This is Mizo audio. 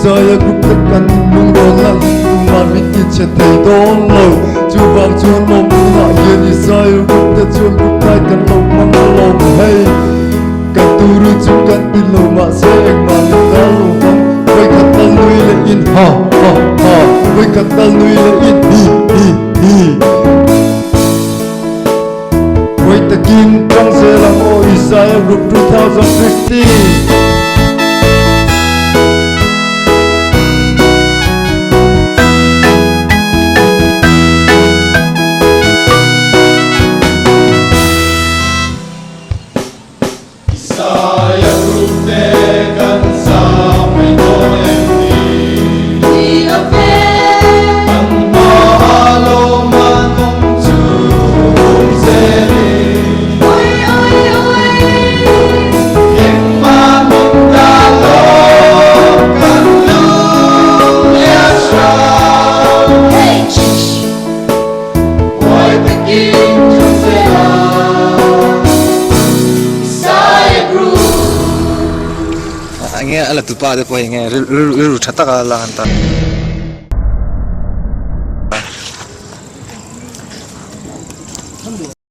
Isaiah group te kan inlungrualna hi tuman min ti chhe thei dawn lo. Chuvang chuan lawm hunah hian Isaiah group te chuan group night kan lo hmang alawm hei. Kan turu chu kan ti lo mahse engmah min dal lo vang. Vawikhat tal nui leh in ha ha ha, vawikhat tal nui leh in hi hi hi. Vawi takin tang zel ang aw Isaiah Group 2015. Isaiah Group te kan zam mai dawn em ni? Ni lo ve. Kan hma lawma nawm chu um zelin. Ui ui ui. Engmah min dah lo kan lung leh a hram. Hey shh. Huai takin tha zel a Isaiah Group. Enge a la tupa te pawh hi nge rilru tha taka la an ta.